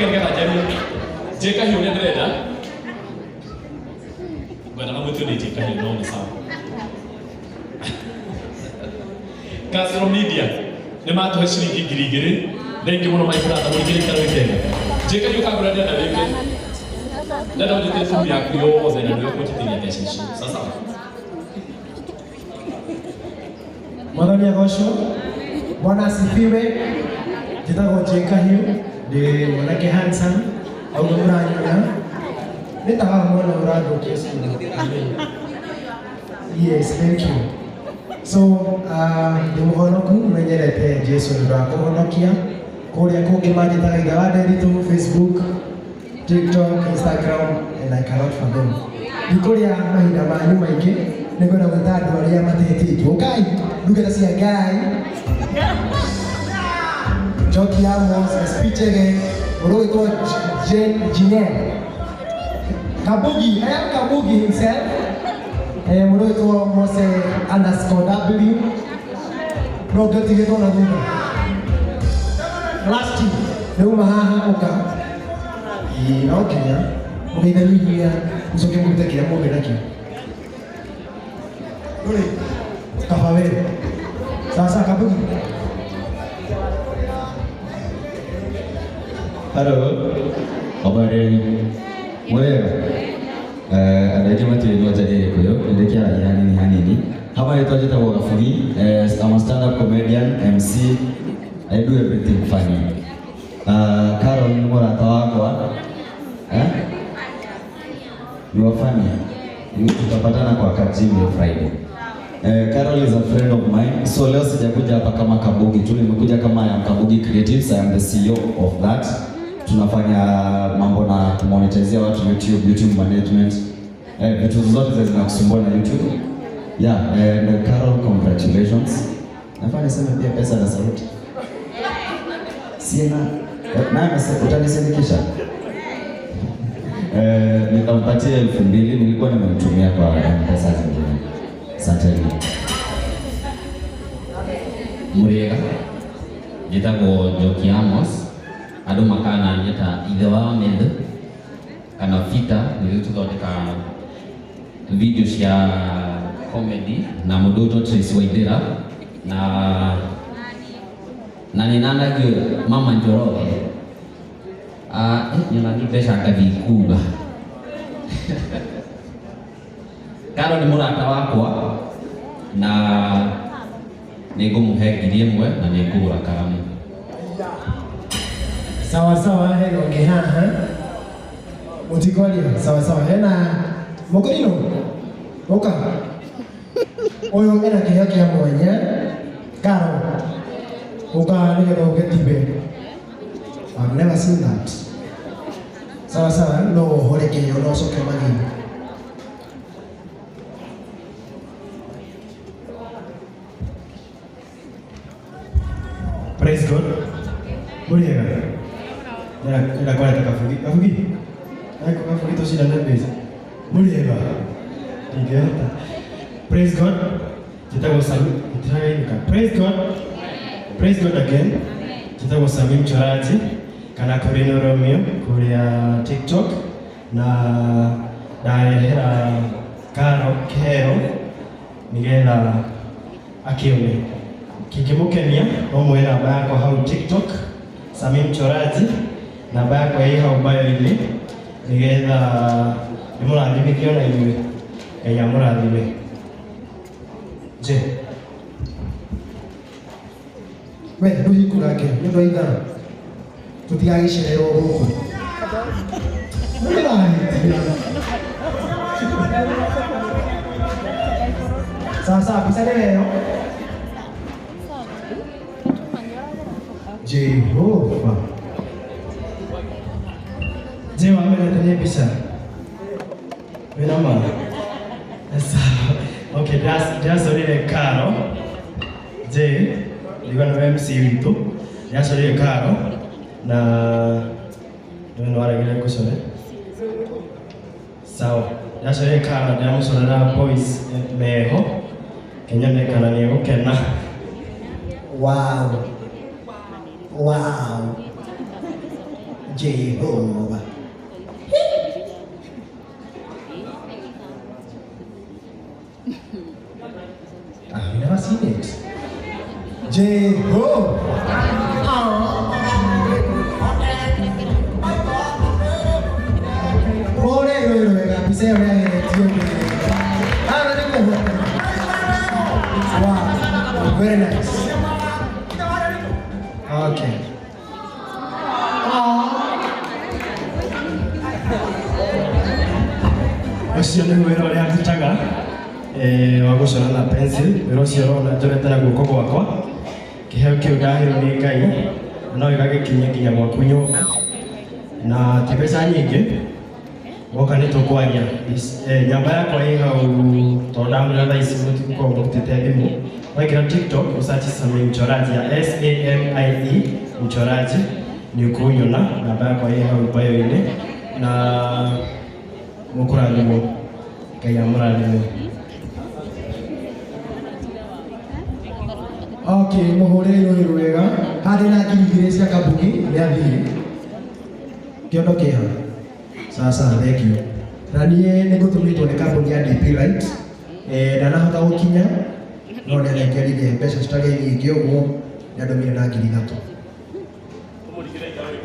Nĩgetha njarie J Kahiũ ũrĩa ndĩrenda ngwendaga mwĩtio nĩ J Kahiũ no nĩ sawa. Castro Media nĩ matũhe ciringi 2000. Thengi mũno my brother, mũingĩre ikaro ikega. J Kahiũ kangũra ndĩrenda wĩke, ndĩrenda ũnjĩtĩre timu yaku yothe na nĩwe ũkũnjĩtĩria mbeca icio. Sasa Mwathani agocwo. Bwana asifiwe. Njĩtagwo J Kahiũ, ndĩ mwanake handsome, ũguo mũranyona. Nĩ ta haha mwana ũrathũkia cukuru. Yes, thank you. So, ndĩ mũhonoku, menyerete Jesu nĩ ũndũ wa kũhonokia. Kũrĩa kũngĩ manjĩtaga ithe wa Nderitu, Facebook, TikTok, Instagram, and I cannot fathom. Ndikũrĩa mahinda manyu maingĩ, nĩngwenda gwĩta andũ arĩa matetĩtwo. Ũkai, ndungata cia Ngai. Njoki Amos, SP Chege, mũndũ ũgwĩtwo Jane Jinel. Kabugi, I am Kabugi himself. Mũndũ ũgwĩtwo Mose underscore W. No ngĩtigĩtwo na thutha. Last nĩ uma haha ũka. Ĩĩ, no nginya mũgeithanie mũcoke mũrute kĩrĩa mũthĩ nakĩo. Ndũrĩ kaba we. Sasa Kabugi. Halo, habari mwega. Andũ aingĩ matiũĩ no njarie Gĩkũyũ, nĩ ndĩkĩaragia hanini hanini. Hama rĩtwa njĩtagwo Gabugi. I'm a stand-up comedian, MC. I do everything funny. Carol nĩ mũrata wakwa. Eh? You are funny. Tutapatana kwa Kajimi Friday. Carol is a friend of mine. So leo sijakuja hapa kama Kabugi tu, nimekuja kama I am Kabugi Creatives. I am the CEO of that. Tunafanya mambo na kumonetizia watu YouTube, YouTube management. Vitu zote zinakusumbua na YouTube. Yeah, and Carol, congratulations. Nafaa niseme pia pesa na sauti. Sina. Naye utanisindikisha? Nikampatia 2000, nilikuwa nimemtumia kwa M-Pesa zingine. Asanteni. Mũrĩega, njĩtagwo Njoki Amos, andũ makanania ta ithe wa Methu kana Fita, nĩthuĩ tũthondekaga video cia comedy na mũndũ ũyũ Tracy Waithĩra na nĩ nanagio Mama Njoroge. Nyona ni mbeca ngathiĩ kuga. Karo nĩ mũrata wakwa na nĩ ngũmũhe 1000 na nĩ ngũgũra karamu. Sawa sawa, hena ũngĩ haha. Mũtikwaria, sawa sawa. Hena Mũkũrinũ, ũka. Ũyũ ena kĩheo kĩa mwanya. Karo, ũka nĩgetha ũgĩtibe. I've never seen that. Sawa sawa, no ũhore kĩheo no ũcoke magĩrĩ. Praise God. Mũrĩega. Ndĩrenda kwareta Kabugi. Kabugi. Eko Kabugi tũcindane mbeca. Mũrĩega. Ndingĩhota. Praise God. Njĩtagwo Sami. Ndĩragainũka. Praise God. Praise God again. Njĩtagwo Sami Mchoraji kana Korino Romeo kũrĩa TikTok na ndarehera Karo kĩheo nĩgetha akĩone kĩngĩmũkenia no muoe namba yakwa hau TikTok, Sami Mchoraji, namba yakwa ĩ hau bio-inĩ nĩgetha ndĩmũrathimithie ona inyuĩ. Ngai amũrathime. Je. We ndũhingũrange nĩ ũndũ wa ithaa tũtigagĩcererwo gũkũ. Nĩndĩrahĩtia. Sawa sawa, mbica nĩ ĩyo. Jehova. Je, wamenyete nĩ mbica? Wĩna ma? Sawa. Okay, ndĩracorire Karo. Je, ndigua nĩwe MC witũ. Ndĩracorire Karo na nĩwe nĩ waregire ngũcore. Sawa. Ndĩracorire Karo na ndĩramũcorera boys meho. Kenyone kana nĩ egũkena. Wow. Wow. Jehova. I've never seen it. Jehovah. Ore ro ro mbica ĩyo nĩyageretio wega. Nĩ kũhota. Wow, very nice. Okay. Ũcio nĩ wĩra ũrĩa ndutaga wa gũcora na pencil. Wĩra ũcio ũrona njorete na guoko gwakwa. Kĩheo kĩu ndaheirwo nĩ Ngai na no gĩgagĩkinyia nginya gwaku nyũmba, na ti mbeca nyingĩ. Woka nĩ tũkwaria. Nyamba yakwa ĩ hau, tondũ ndamwĩra thaa ici mũtigũkorwo mũrutĩte thimũ. Waingĩra TikTok ũsearch Samie Mchoraji ya Samie Mchoraji, nĩ ũkũnyona. Namba yakwa ĩ hau bio-inĩ, na mũkũrathimwo. Ngai amũrathime. Okay, mũhũrĩre rũhĩ rwega. Haha ndĩna 2000 cia Kabugi, nĩ athiĩ. Kĩondo kĩha. Sasa, thank you. Na niĩ nĩ ngũtũmĩtwo nĩ kambuni ya DP Light. Ndanahota gũkinya, no nĩ anengerire mbeca citarĩ nyingĩ ũguo, nĩ andũmire na 3000.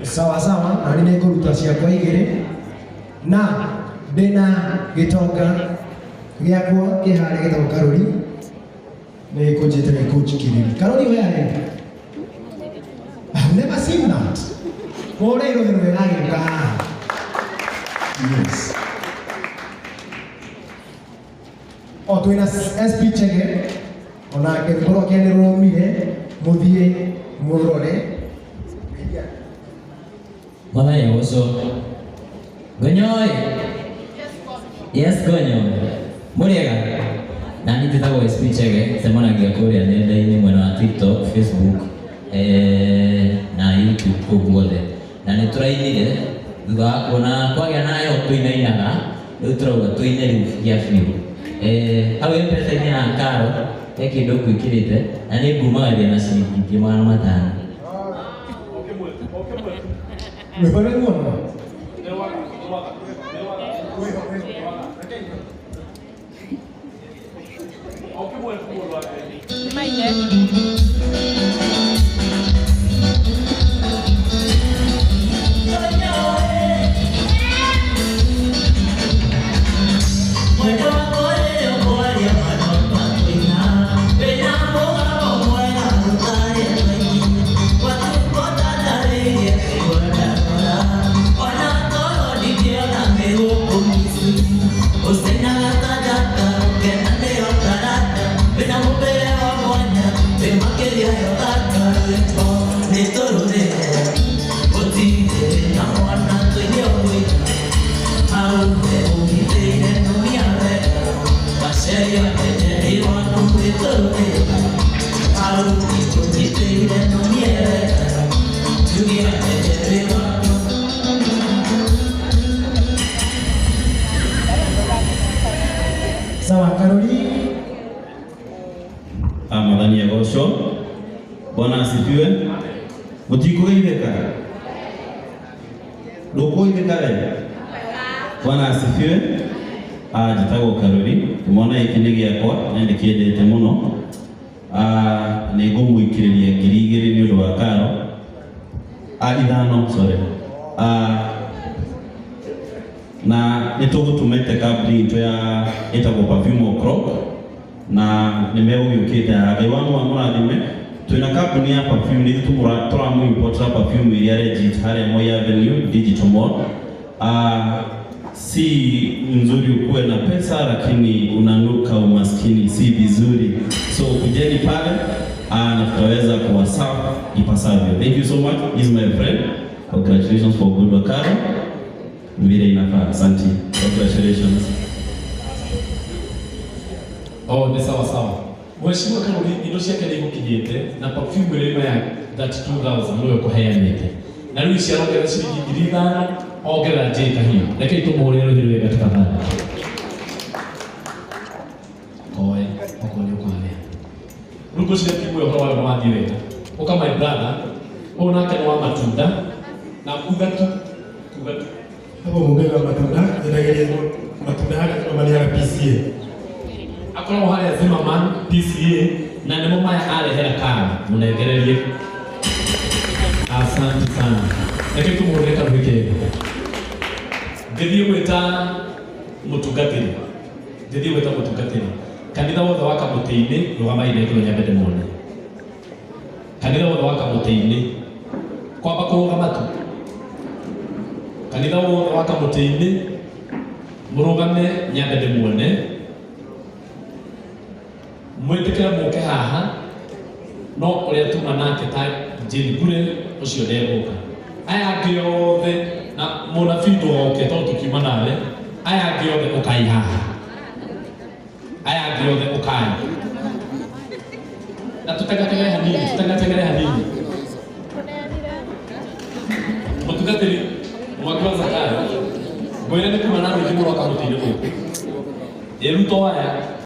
Sawa sawa, na niĩ nĩ ngũruta ciakwa igĩrĩ. Na ndĩna gĩtonga gĩakwa kĩ harĩa gĩtagwo Karũri. Nĩ kũnjĩte nĩ kũnjikĩrĩria. Karũri where? I've never seen that. Mũhũrĩre rũhĩ rwega agĩũka haha. Yes. O twĩna SP Chege, onake rwĩmbo rwake nĩ rũrumire, mũthiĩ mũrore. Mwathani agocwo. Gonyoĩ. Yes, Gonyo. Mũrĩega. Na niĩ njĩtagwo SP Chege, cemanagia kũrĩa nenda-inĩ mwena wa TikTok, Facebook, na YouTube kũu guothe. Na nĩ tũrainire thutha wa kuona kwagĩa nayo tũinainaga, rĩu tũrauga tũine rĩu gĩa biũ. Hau M-Pesa-inĩ ya Karo he kĩndũ ngwĩkĩrĩte na nĩ ngumagaria na ciringi 500,000. Rwĩmbo nĩ ruona. Sawa, Karoli. Mwathani agocwo. Bwana asifiwe. Mũtikũgeithĩka? Ndũkũgeithĩka we? Bwana asifiwe. Njĩtagwo Karori. Kĩmwana gĩkĩ nĩ gĩakwa na nĩndĩkĩendete mũno. Nĩ ngũmũikĩrĩria 2000 nĩ ũndũ wa Karo. 5, sorry. Na nĩ tũgũtũmĩte kambuni itũ ya ĩtagwo Perfume O'Clock, na nĩ megũgĩũkĩte haha. Ngai wa mũrathime. Twĩna kambuni ya perfume, nĩ ithuĩ tũramũ-importera perfume iria legit harĩa Moi Avenue Digital Mall. Si nzuri ukuwe na pesa lakini unanuka umaskini, si vizuri. So kujeni pale, na tutaweza kuwaserve ipasavyo. Thank you so much. This is my friend. Congratulations for good work. Vile inafaa. Asante. Congratulations. Oh, ni sawa sawa. Mheshimiwa Karuri, indo ciake nĩ igũkinyĩte na perfume ĩrĩa ya 32,000 nĩwe ũkũheanĩte. Na rĩu ici arongerera ciringi 5,000, ongerera J Kahiũ. Rekei tũmũhũrĩre rũhĩ rwega tafadhali. Koe, okorwo nĩ ũkũhaya. Rĩu ngwĩciria timu ĩyo ũhoro wayo nĩ wathiĩ wega. Ũka my brother, ũyũ nake nĩ wa matunda na uga tu Kuga tu. Hapo mugega matunda, yendageria matunda harĩa marĩaga PCA. Akoragwo harĩa Zimmerman PCA na nĩmo maya arehera kara mũnengererie. Asante sana. Reke tũmũhũrĩre karuhĩ kega. Ngĩthiĩ gwĩta mũtungatĩri, ngĩthiĩ gwĩta mũtungatĩri, kanitha wothe wa Kamũtĩ-inĩ rũgamai ndekĩrwo nyambe ndĩmuone. Kanitha wothe wa Kamũtĩ-inĩ kwamba kũrũgama tu, kanitha wothe wa Kamũtĩ-inĩ mũrũgame nyambe ndĩmuone, mwĩtĩkĩre mũke haha, no ũrĩa tuma nake ta Jane Ngure ũcio ndegũka. Aya angĩ othe na mũnabii ndũgoke tondũ tũkiuma nawe, aya angĩ othe ũkai haha, aya angĩ othe ũkai na tũtengatengere hanini, tũtengatengere hanini. Mũtungatĩri mwaki wa Zakayo ngwĩre nĩ kuma na rũingĩ mũno Kamũtĩ-inĩ gũkũ ĩruto aya.